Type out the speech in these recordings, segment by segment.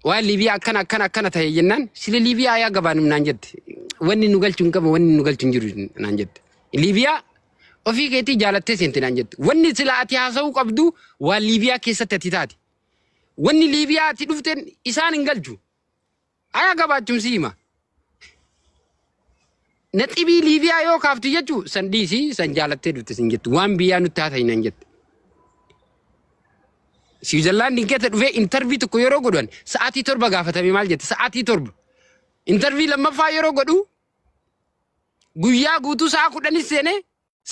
Waan Liibiyaa akkana akkana akkana ta'e jennaan sila Liibiyaa yaa gabaanum naan jette. Wanni nu galchu hin qabu, wanni nu galchu hin jiru naan jette. Liibiyaa ofii keetii jaalattee seente naan jette. Wanni sila ati haasa'uu qabdu waan Liibiyaa keessatti ati taate. Wanni Liibiyaa ati dhufteen isaan hin galchu. Ayaa gabaachum si hima. Naxibii Liibiyaa yoo kaaftu jechuu san dhiisii san jaalattee dhufte sin jettu. Waan biyyaa nutti haasa'in naan jette. Siwiizerlaandiin keessa dhufee intarvii tokko yeroo godhan sa'aatii 7 gaafatame maal jette? Sa'aatii 7. Intarvii lammaffaa yeroo godhu guyyaa guutuu sa'a 10 seenee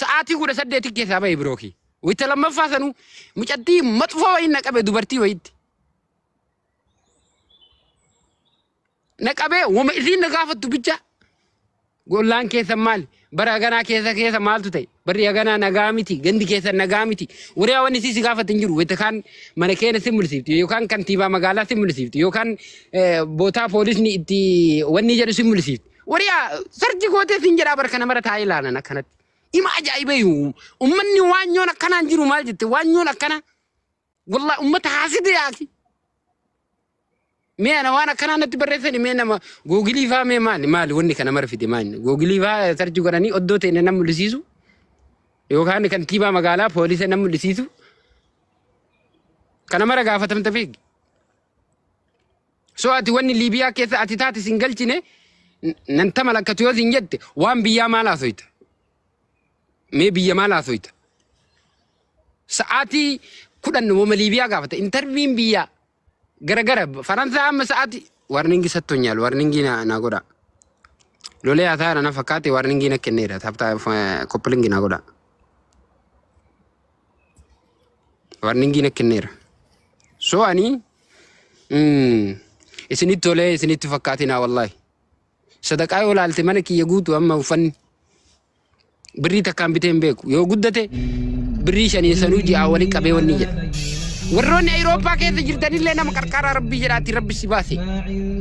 sa'aatii 18 keessaa bahe birookii. Wayita lammaffaa sanuu mucattii maxfoo wayii na qabe, dubartii wayiitti. Na qabee wama isiin na gaafattu bicha. Gollaan keessan maali? Bara haganaa keessa keessa maaltu ta'e? Barri haganaa nagaa miti. Gandi keessan nagaa miti. Warri wanni isii si gaafatu hin jiru. Wayita kaan mana keenya si mul'isiifti yookaan kantiibaa magaalaa si mul'isiifti yookaan bootaa poolisni itti wanni jedhu si mul'isiifti. Warri sarji gootee siin jedhaa bara kana mara taa'ee ilaalan akkanatti. Ima ajaa'iba! Uummanni waanyoon akkanaan jiru maal jette? Waanyoon akkana. Wallah uummata haaside yaaki. Mee ana waan akkanaa natti barreessani, mee nama googilii faa, mee maali maali wanni kana mara fide maali? Googilii faa sarchi godhanii oddoo ta'e nan mul'isiisu yookaan kantiibaa magaalaa, poolisa nan mul'isiisu, kana mara gaafatamta beeki. So ati wanni Liibiyaa keessa ati taate sin galchine nan tamalakkatu yoo sin jette, waan biyyaa maal haasoyta? Mee biyya maal haasoyta? Sa'aatii 10 wama Liibiyaa gaafata. Intarviin biyyaa garagara Faransaa amma sa'aatii warningi sattonyaal warningi na godha. Lolee haasaa na fakkaate, warningi na kenneera. Taptaa koppilingi na godha. Warningi na kenneera. So ani isinitti tolee isinitti fakkaatina wallaahi. Sadaqaa yoo laalte mana kiyya guutu amma uffanni birrii takkaan bitee hin beeku. Yoo guddate birrii shanii sanuu ji'aa walii qabee wanni jedha. Warroonni Awurooppaa keessa jirtanillee nama qarqaaraa, rabbii jedhaatti, rabbi si baase.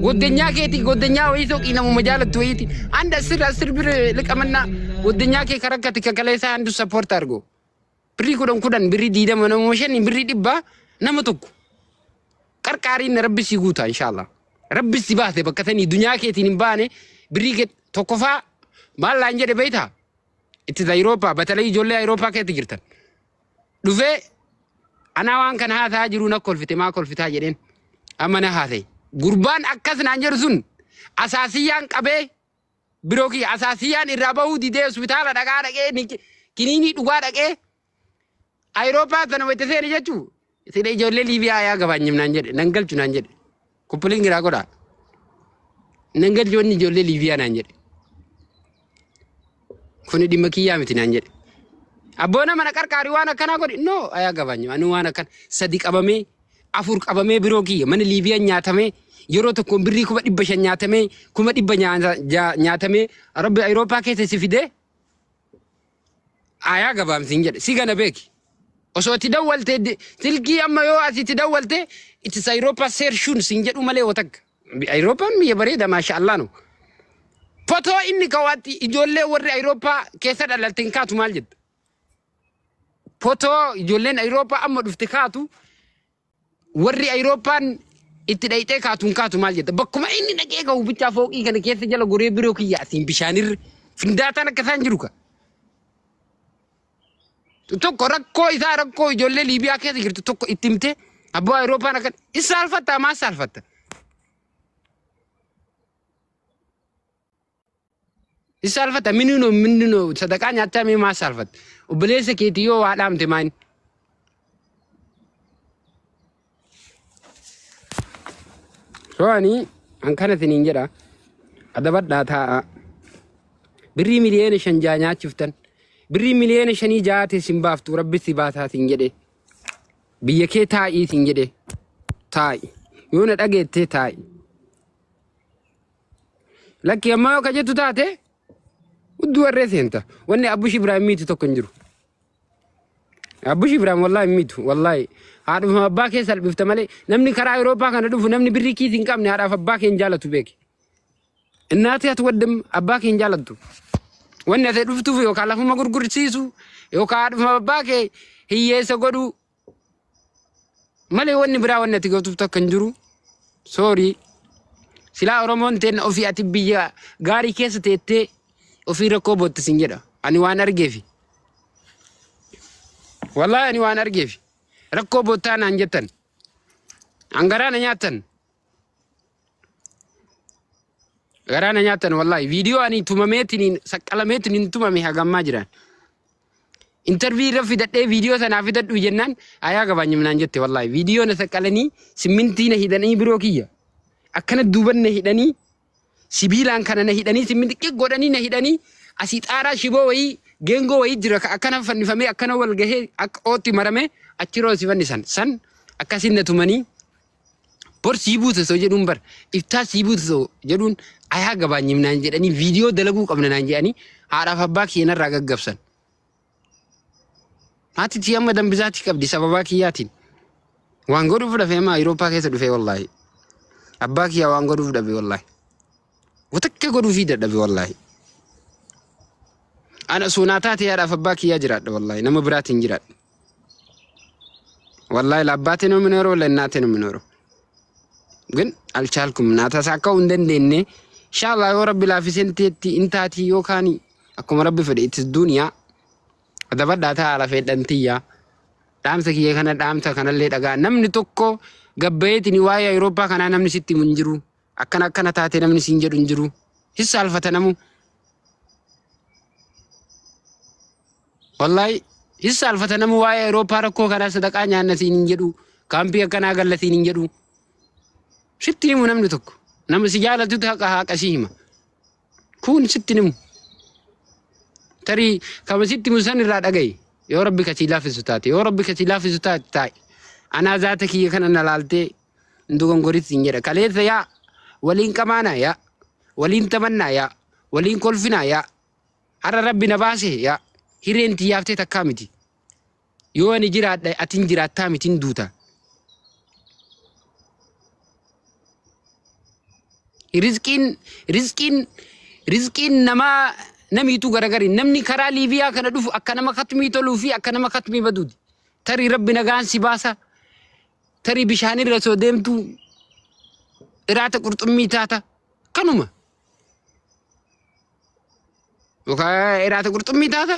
Goddanyaa keetii goddanyaa wayii soqii, namuma jaalattu wayiiti. Anda asir asir bir liqamannaa goddanyaa kee karakkati kakaleessaa andu support argo. Birrii 10 10, birrii 20, namuma shanii, birrii 100 nama tokko. Qarqaariin rabbi si guuta inshallah. Rabbi si baase bakka sanii dunyaa keetiin hin baane, birrii kee tokkoffaa maal laan jedhe beektaa? Itti Awurooppaa batalii ijoollee Awurooppaa keessa jirtan. Dhufee anaa waan kana haasaa jiru na kolfite, maa kolfitaa jedheen, amma na haasa'e. Gurbaan akkas naan jedhu sun asaasiyyaan qabee biroo kiyya, asaasiyyaan irraa bahuu didee hospitaala dhaqaa dhaqee kiniinii dhugaa dhaqee Awurooppaa sana wayita seene jechuu sila ijoollee Liibiyaa yaa gabaanyim naan jedhe, nan galchu naan jedhe. Kuppiliin giraa godhaa. Nan galchu wanni ijoollee Liibiyaa naan jedhe. Kuni dhimma kiyyaa miti naan jedhe. Abboona mana qarqaari waan akkanaa godhi. No, ayaa gabaanyim ani waan akkana sadi qabamee afur qabamee biroo kiyya mana Liibiyaa nyaatamee yeroo tokkoon birrii 500,000 nyaatamee, 100,000 nyaatamee, rabbi Awurooppaa keessa si fidee ayaa gabaamsiin jedhe si gana beeki. Osoo itti dawwalte silkii amma yoo asitti dawwalte itti Awurooppaa seershuun sin jedhu malee watakka. Awurooppaan biyya bareeda, maasha Allah no. Fotoo inni kawaatti ijoollee warri Awurooppaa keessa dhalatte hin kaatu maal jetta? Fotoo ijoolleen Awurooppaa amma dhufte kaatu, warri Awurooppaan itti dhayxee kaatu hin kaatu maal jetta? Bakkuma inni dhaqee ka'u bichaa fooqii kana keessa jala goree biroo kiyya asiin bishaanirra findaataan akka isaan jiru ka. Tokko rakkoo isaa, rakkoo ijoollee Liibiyaa keessa jirtu tokko itti himte, abbaa Awurooppaan akka isa saalfatta, maa saalfatta? Isa saalfatta minino minino sadaqaa nyaachaa, mee maa saalfatta? Obboleessa keetii yoo waa dhaamte maani? So ani an kana isiniin jedha, adabadhaa taa'a. Birrii 5 miliyoona 6 nyaachiftan. Birrii 5 miliyoona jaate sin baaftu, rabbi si baasaa sin jedhe. Biyya kee taa'ii sin jedhe. Taa'i. Yoo na dhageettee taa'i. Lakki ammaa yoo kajettu taate hudduu warree seenta. Wanni Abbush Ibraahim miitu tokko hin jiru. Abbush Ibraahim wallaahi hin miitu, wallaahi. Haadhuma abbaa kee salphifta malee namni karaa Awurooppaa kana dhufu, namni birrii kiisii hin qabne haadhaaf abbaa kee hin jaalatu beeki. Innaati ati waddam abbaa kee hin jaalattu. Wanni ati dhuftuuf yookaan lafuma gurgursiisu yookaan haadhuma abbaa kee hiyyeessa godhu malee wanni biraa wanni ati gootuuf takka hin jiru. Sorry. Silaa Oromoon teenna ofii ati biyya gaarii keessa teettee ofii rakkoo bootte sin jedha. Ani waan argeefi. Wallaahi ani waan argeefi. Rakkoo boottaa naan jettan. An garaa na nyaattan. Garaa na nyaattan wallaahi. Viidiyoo ani tumameetiin saqqalameetiin tumame hagammaa jiran. Interview irra fidadhee viidiyoo sanaa fidadhu jennaan ayaa gabaanyim naan jette wallaahi. Viidiyoo na saqqalanii simmintii na hidhanii biroo kiyya. Akkana duuban na hidhanii sibiilaan kana na hidhanii simmintii qiq godhanii na hidhanii asii xaaraa shiboo wayii geengoo wayii jira ka akkana fannifamee akkana wal gahee akka ootti maramee achiroo si fannisan san akkasiin na tumanii bor sii buute soo jedhuun bar iftaa sii buute soo jedhuun ayaa gabaanyim naan jedhanii viidiyoo dalaguu qabna naan jedhanii haadhaaf abbaa kiyya narraa gaggabsan. Haati tiyya amma dambisaatii qabdi sababaa kiyyaatiin. Waan godhuuf dhafe amma Awurooppaa keessa dhufe wallaahi. Abbaa kiyya waan godhuuf dhabe wallaahi. Watakka godhuufii dadhabe wallaahi. Ana suunaa taate haadhaaf abbaa kiyyaa jiraadha wallaahi nama biraatiin jiraadha. Wallaahi ለአባቴ ነው የምኖረው ለእናቴ ነው የምኖረው። ግን አልቻልኩም። ናተሳካው እንደንደኔ ኢንሻአላህ yoo rabbi laafiseen teetti intaati yookaan akkuma rabbi fedhe itti duniyaa adabadhaa ta'a haala fedhantiyyaa. Dhaamsa kiyya kana dhaamsa kanallee dhagaa namni tokko gabbayeetiin waa'ee Awurooppaa kanaa namni sitti himu hin jiru. Akkana akkana taate namni siin jedhu hin jiru. Hissa alfata namu. Wallaahi hissa alfata namu waa'ee Awurooppaa rakkoo kanaa sadaqaa nyaanna siin hin jedhu. Kaampii akkanaa galla siin hin jedhu. Sitti himu namni tokko. Nama si jaalatutu haqa haqa si hima. Kun sitti himu. Tarii kama sitti himu san irraa dhaga'i. Yoo rabbi kasii laaffisu taate yoo rabbi kasii laaffisu taate taa'i. Anaa zaata kiyya kana na laaltee hin dogongoritti hin jedha. Kaleessa yaa waliin qamaanaa yaa waliin taphannaa yaa waliin kolfinaa yaa har'a rabbi na baase yaa hireen tiyyaaftee takkaa miti. Yoo ani jiraadha atin jiraattaa miti hin duuta. Rizqiin rizqiin rizqiin namaa namiitu garagari namni karaa Liibiyaa kana dhufu akka nama katmii toluu fi akka nama katmii baduuti. Tarii rabbi nagaan si baasa. Tarii bishaanirra osoo deemtu iraata qurxummii taata. Kanuma. Yookaan iraata qurxummii taata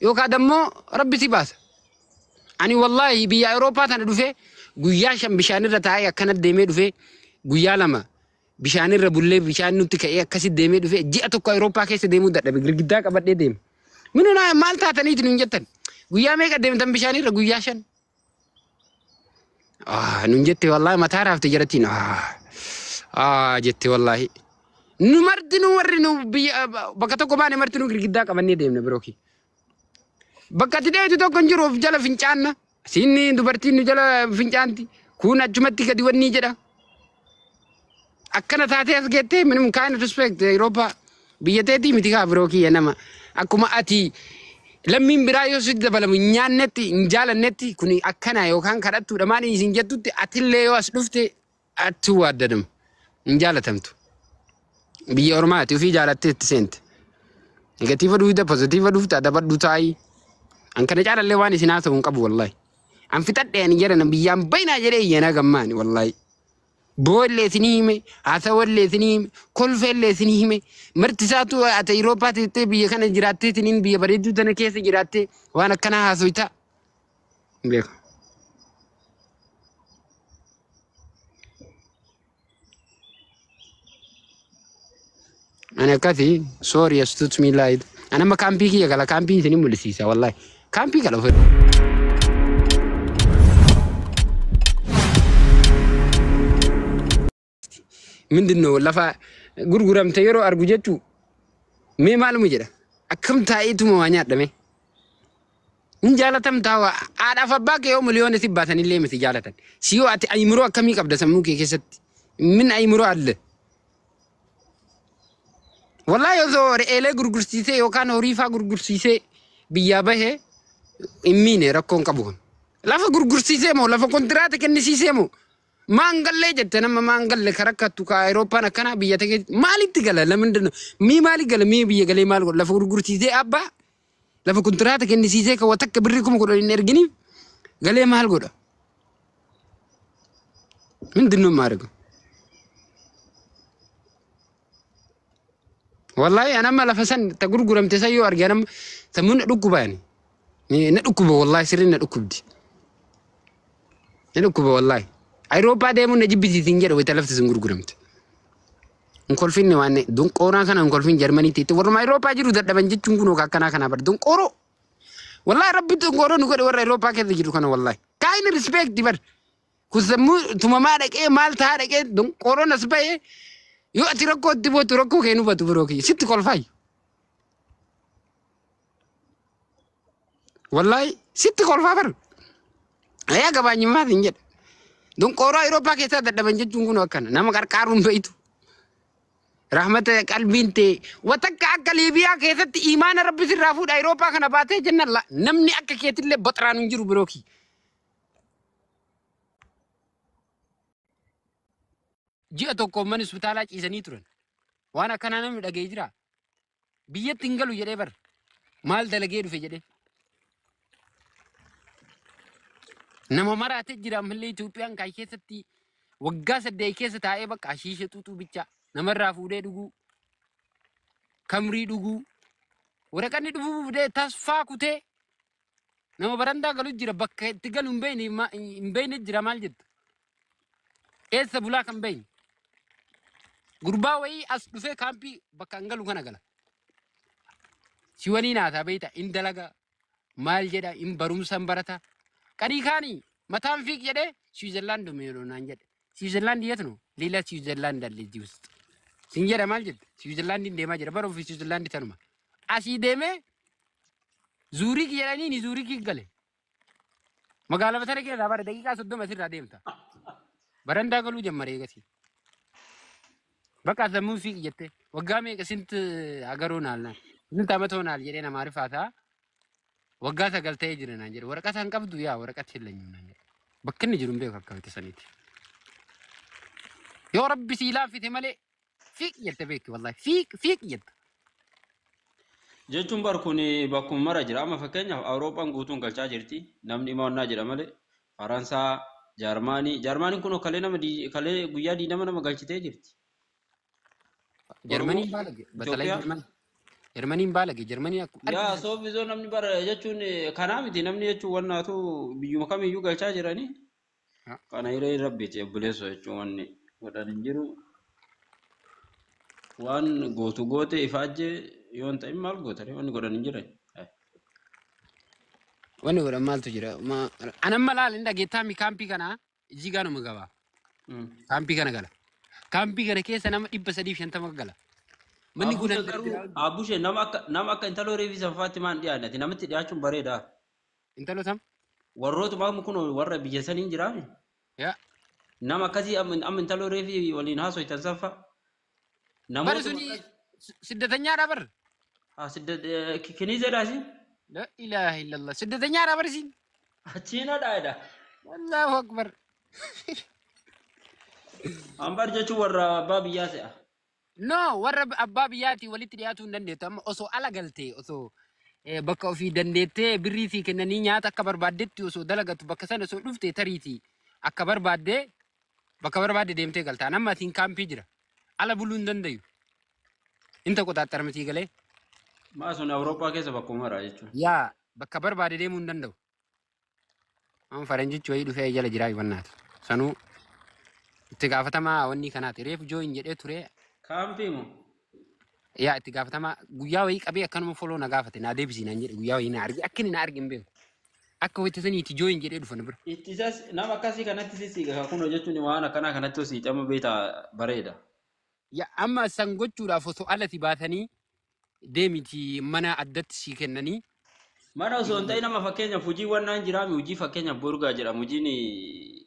yookaan dammoo rabbi si baasa. Ani wallaahi biyya Awurooppaa tana dhufee guyyaa 5 bishaanirra taa'ee akkana deemee dhufee guyyaa 2 bishaanirra bullee bishaan nutti ka'ee akkasi deemee dhufee ji'a tokko Awurooppaa keessa deemuu dadhabe girgiddaa qabadhee deema. Minu naa maal taataniiti nuun jettan guyyaa meeqa deemtan bishaanirra guyyaa 5. Ah nuun jette wallaahi mataa raafte jarattiin ah jette wallaahi. Nu marti nu warri nu biyya bakka tokko baane marti nu girgiddaa qabannee deemne birooki. Bakka ati deemtu tokko hin jiru of jala fincaanna. Siinni dubartiin nu jala fincaanti. Kun achumatti gadi wanni jedha. Akkana taatee as geettee minimum kind of respect Awurooppaa biyya teetii miti kaa biroo kiyya nama. Akkuma ati lammiin biraa yoo sitti dabalamu hin nyaannetti hin jaalannetti kun akkana yookaan kadhattuudha maali isin jettutti atillee yoo as dhufte atti waaddadamu hin jaalatamtu. Biyya ormaati ofii jaalattee itti seente. Negatiiva dhufte pozitiiva dhufte adabadhu taa'i. An kana caalallee waan isin haasa'u hin qabu wallaahi. An fixadhe ani jedhan biyyaan bayinaa jedhee iyyanaa gammaani wallaahi. Boo'illee isinii hime, haasawallee isinii hime, kolfeellee isinii hime. Marti isaatu ati Awurooppaa teettee biyya kana jiraattee isiniin biyya bareedduu tana keessa jiraattee waan akkanaa haasoytaa. Hin beeku. Ani akkasi sorry astuut miilaayit. Ani amma kaampii kiyya gala kaampii isinii mul'isiisa wallaahi. Kaampii gala ofirra. ምንድን ነው lafa gurguramte yeroo argu jechuu mee maaluma jedha akkam taa'eetuma waa nyaadhame hin jaalatamtaa waa haadhaaf abbaa kee yoo miliyoona si baasanillee miti jaalatan si yoo ati ayimuroo akkamii qabda sammuu kee keessatti min ayimuroo alle wallaahi osoo re'eelee gurgursiisee yookaan horii faa gurgursiisee biyyaa bahee hin miine rakkoon qabu kun lafa gurgursiisee moo lafa kontiraata kennisiisee moo maan gallee jette nama maan galle ka rakkattu ka Awurooppaan akkana biyya ta'e maalitti gala lamindin mii maali gala mii biyya galee maal godha lafa gurgursiisee abbaa lafa kontiraata kennisiisee ka watakka birrii 10,000 hin erginiif galee maal godha ምንድን ነው የማደርገው? Wallahi an amma lafa san ta gurguramte san yoo arge anam sammuun na dhukkuba yani. Na dhukkuba wallahi sirriin na dhukkubdi. Na dhukkuba wallahi. Awurooppaa deemuun na jibbisiisin jedha wayita lafti sun gurguramte. Hin kolfinne waan donqooraa kana hin kolfin Jarmaniitti itti warruma Awurooppaa jiru dadhaban jechuun kunoo akkanaa kanaa bar donqooroo. Wallahi rabbi donqooroo nu godhe warra Awurooppaa keessa jiru kana wallahi. Kaayini respect bar. Kun sammuu tumamaa dhaqee maal ta'a dhaqee donqooroon as ba'ee yoo ati rakkoo itti bootu rakkoo kee nu batu biroo kiyya sitti kolfaayi. Wallahi sitti kolfaa bar. Ayaa gabaanyummaa hin jedha. Donqooroo Awurooppaa keessaa dadhaban jechuun kun akkana nama qarqaaruun beeytu. Rahmata qalbiin ta'e watakka akka Liibiyaa keessatti imaana rabbi sirraa fuudha Awurooppaa kana baatee jennan la namni akka keetillee baxraan hin jiru biroo kiyya. Ji'a tokko mana hospitaalaa ciisanii turan. Waan akkanaa namni dhaga'ee jira. Biyyatti hin galu jedhee bar. Maal dalagee dhufe jedhee. Nama maraatee jira ammallee Itoophiyaan kan keessatti waggaa 8 keessa taa'ee bakka ashiisha xuuxuu bichaa namarraa fuudhee dhuguu kamrii dhuguu waraqanni dhufuu fudhee tasfaa kutee nama barandaa galu jira bakka itti galu hin beekne hin beekne jira maal jettu eessa bulaa kan beekne gurbaa wayii as dhufee kaampii bakka hin galu kana gala si waliin haasaa beekta in dalaga maal jedha in barumsa hin barata qarii kaanii mataan fiiq jedhee Switzerland meeroo naan jedhe Switzerland የት ነው ሌላ ስዊዘርላንድ አለ እዚህ ውስጥ ሲንጀራ maal jette Switzerland deemaa jira bara ofii Switzerland tanuma asii deemee Zuurik jedhanii ni Zuurik gale magaalaa batara keessaa bara daqiiqaa 30 asirraa deemta barandaa galuu ጀመረ eegasii በቃ sammuun fiiq jette waggaa meeqa ስንት ሀገር ሆናል ስንት ዓመት ሆናል jedhee nama rifaataa waggaa 9 ta'ee jira naan jedhe waraqata hin qabdu yaa waraqata የለኝም naan jedhe bakka inni jiru hin beeku akka itti saniiti yoo rabbi sii laaffite malee fiiq jette beekti wallahi fiiq fiiq jette. Jechuun bar kun bakkuma mara jira. Amma fakkeenyaaf Awurooppaan guutuun galchaa jirti. Namni imaannaa jedha malee. Faransaa, Jaarmaanii. Jaarmaaniin kun kalee nama kalee guyyaa 20 nama galchitee jirti. Jarmaniin baalage batalay Itoophiyaa. Jarmaniin baalage Jarmaniin akkuma Yaa argite. soofisoo namni bara jechuun kanaa miti namni jechuun wannaatu biyyuma kamiyyuu galchaa jiranii. Kana hiree rabbiiti obboleessoo jechuun wanni godhan hin jiru. Waan gootu goote ifaajjee yoo hin ta'in maal gootare wanni godhan hin jiran. Wanni godhan maaltu jira? Anamma laal hin dhageettaa mi kaampii kana ijji gaanuma gabaa. Kaampii kana gala. Kaampii kana keessa nama 350 gala. Manni kun Abushe garuu abushe nama akka intaloo reefi sanfaatti maan dhiyaannati namatti dhiyaachuun bareeda. Intaloo tam? Warrootuma amma kun warra biyya saniin jiraame. Yaa. Nama akkasii amma intaloo reefi waliin haasoitan sanfa. Bari Namootuma suni siddatanyaadha bar. kiniizeedha isin. La ilaaha illallah. Siddatanyaadha bar isin. Achiinadha jedha. Allahu akbar. Ambar jechuun warra abbaa biyyaa se'a. No, warra abbaa biyyaatii walitti dhiyaatuu hin dandeettu. Amma osoo ala galtee osoo bakka ofii dandeettee birrii sii kennanii nyaata akka barbaaddetti osoo dalagatu bakka sana osoo dhufte tariitii akka barbaaddee bakka barbaadde deemtee galta. Amma atiin kaampii jira. Ala buluu hin dandayu. Inta qoxaaxxarmitii galee. Maa sun Awurooppaa keessa bakkuma mara jechuun. Yaa bakka barbaade deemuu hin danda'u. Amma faranjichi wayii dhufee jala jiraa hibannaati. Sanuu itti gaafatamaa wanni kanaati. Reef jooyin jedhee ture. Kaampii moo? Yaa itti gaafatamaa guyyaa wayii qabee akkanuma foloo na gaafate naa deebisii naan jedhe guyyaa wayii na arge akka inni na arge hin beeku. Akka wayita saniiti jooyin jedhee dhufa na bira. Ittisas nama akkasii kanatti sissiiqa kun jechuun waan akkanaa kanatti osoo cama beektaa bareeda. Yaa amma san gochuudhaaf osoo alatti baatanii deemiti mana addatti sii kennanii. Mana osoo hin ta'in nama fakkeenyaaf hojii wannaan jiraami hojii fakkeenyaaf borgaa jedhamu hojiin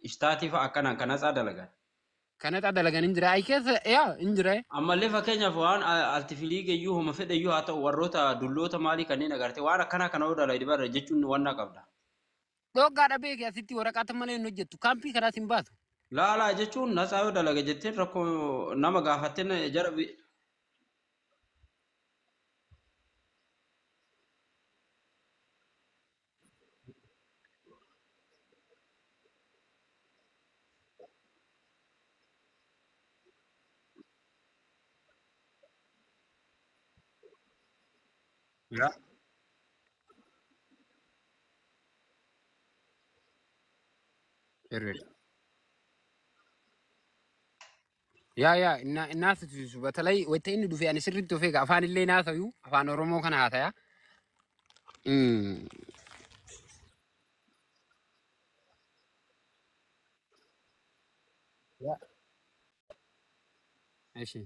ishtaatii fa'a akkanaan kana tsaa dalagan. Kana dalagan hin jira. Ayi keessa yaa hin jira. Ammallee fakkeenyaaf waan altifiliigeyyuu homa fedheyyuu haa ta'u warroota dulloota maalii kanneen agarte waan akkanaa kana yoo dalagde barra jechuun wannaa qabda. Dhoogaa beeke asitti waraqaata malee hin hojjettu. Kaampii kanaas hin baatu. Laalaa jechuun natsaa yoo dalage jetteen rakkoo nama gaafatteen jara Yaa. Sirriidha. Yaa yaa innaas batalay wayita inni dhufe ani sirriitti of eega afaan illee naa ta'u afaan Oromoo kana haa ta'a. Yaa. Eshi.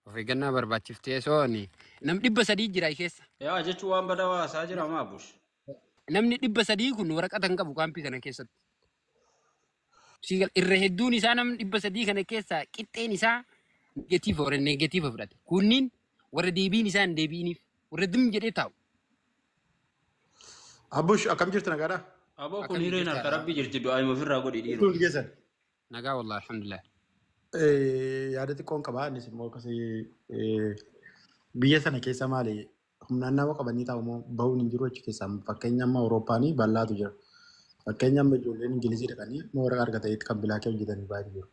Of eeggannaa barbaachiftee sooni. Nam 300 jira keessa. Yaa jechuun waan badaa haasaa jira maa Abush. Namni 300 kun waraqata hin qabu kaampii kana keessatti. Siigal irra hedduun isaa namni 300 kana keessa qixxeen isaa negatiiva warra negatiiva fudhate. Kunniin warra deebiin isaa hin deebiiniif warra dim jedhee taa'u. Abush akkam jirtu nagaadhaa? Aboo kun Akkam hireen harka jirta? rabbi jirti du'aa hima ofirraa godhi dhiiroo. Hundi keessan. Nagaa wallahi alhamdulillah. Yaada xiqqoon qabaa innis immoo akkasii biyya sana keessa maali humnaan nama qabanii taa'u moo bahuun hin jiru achi keessaa fakkeenya amma Awurooppaanii bal'aatu jira. Fakkeenya amma ijoolleen Ingilizii dhaqanii immoo waraqaa argataniitti kan bilaakee hojjetanii baay'ee jiru.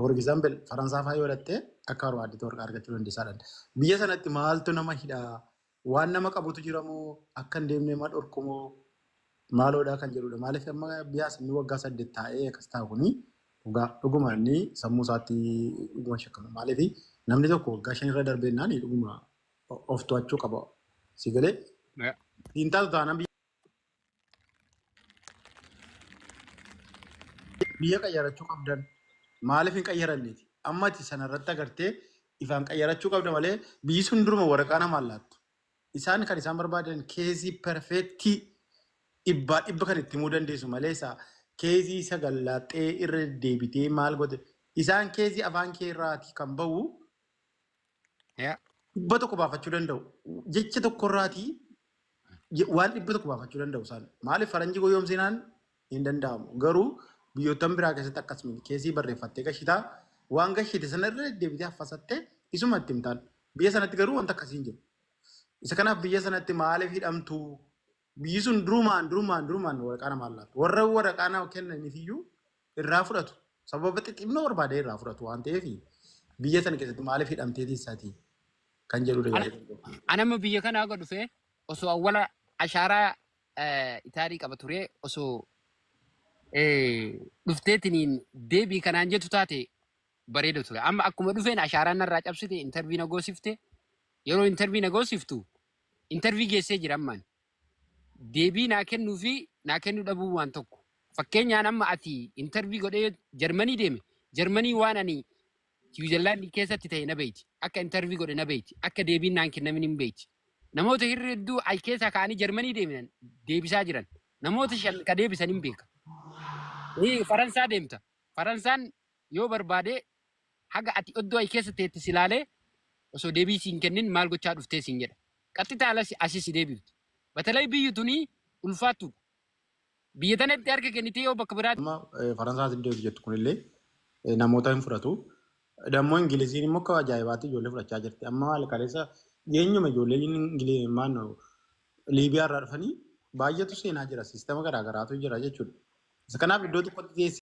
For example Faransaa fa'aa yoo dhatte akka barbaaddetti waraqaa argachuu dandeessaadha. Biyya sanatti maaltu nama hidhaa? Waan nama qabutu jira moo akka hin deemne ma dhorku moo maaloodha kan jedhudha. Maaliif amma biyya inni waggaa 8 taa'ee akkas taa'u kuni dhugaa dhuguma inni sammuu isaatti dhuguma shakkama. Maaliif namni tokko waggaa 5 irra darbeennaan dhuguma of to'achuu qaba. Si galee hin taatu taanaan biyya qayyarachuu qabdan maaliif hin qayyaranneeti? Amma ati sanarratti agartee ifaan qayyarachuu qabda malee biyyi sun duruma waraqaa namaan laattu. Isaan kan isaan barbaadan keezii perfeektii 100% kan itti himuu dandeessu malee isa keezii sagallaaxee irra deebitee maal goote isaan keezii afaan kee irraatii kan bahu 100 baafachuu danda'u. Jecha tokkorraatii waan 100 baafachuu danda'u isaan. Maaliif faranjii goyoomsinaan hin danda'amu. Garuu biyyoottan biraa keessatti akkasuma keezii barreeffattee gashitaa waan gashite sana irra deebitee haffasattee isuma itti himtaan. Biyya sanatti garuu wanta akkasii hin jiru. Isa kanaaf biyya sanatti maaliif hidhamtu? Biyyi sun durumaan waraqaa namaa laatu. Warra waraqaa nama kennaniif iyyuu irraa fudhatu. Sababa xixiqqoo barbaade irraa fudhatu waan ta'eef biyya sana keessatti maaliif hidhamtee teessaati kan jedhudha. Anama biyya kana aga dhufee osoo awwala ashaaraa Itaalii qaba ture osoo dhufteetiniin deebii kanaan jettu taate bareeda ture. Amma akkuma dhufeen ashaaraa narraa cabsite intarvii na goosifte yeroo intarvii na goosiftu intarvii geessee jira ammaan. Deebii naa kennuu fi naa kennuu dhabuu waan tokko. Fakkeenyaan amma ati intarvii godhee Jarmanii deeme Jarmanii waan ani Siwiizerlaandii keessatti ta'e na beeyti. Akka intarvii godhe na beeyti. Akka deebiin naan kennamin hin beeyti. Namoota hirri hedduu al keessaa ka'anii Jarmanii deeman deebisaa jiran. Namoota 5 ka deebisan hin beeka. Faransaa deemta. Faransaan yoo barbaade haga ati oddoo al keessa teette si ilaalee osoo deebii siin kennin maal gochaa dhuftee siin jedha. Qaxxitaa alas asii si deebifti. Batalay biyyi tuni ulfaattuudha. Biyya tanatti harka kennitee yoo bakka biraatti. Amma Faransaas iddoo jettu kunillee namoota hin fudhatu. Dammoo Ingiliziin immoo akka ajaa'ibaatti ijoollee fudhachaa jirti. Amma maal kaleessa eenyuma ijoolleen Ingilizii maannoo Liibiyaa irraa dhufanii baay'eetu seenaa jira. Siistama garaa garaatu jira jechuudha. Isa kanaaf iddoo tokkotti teessee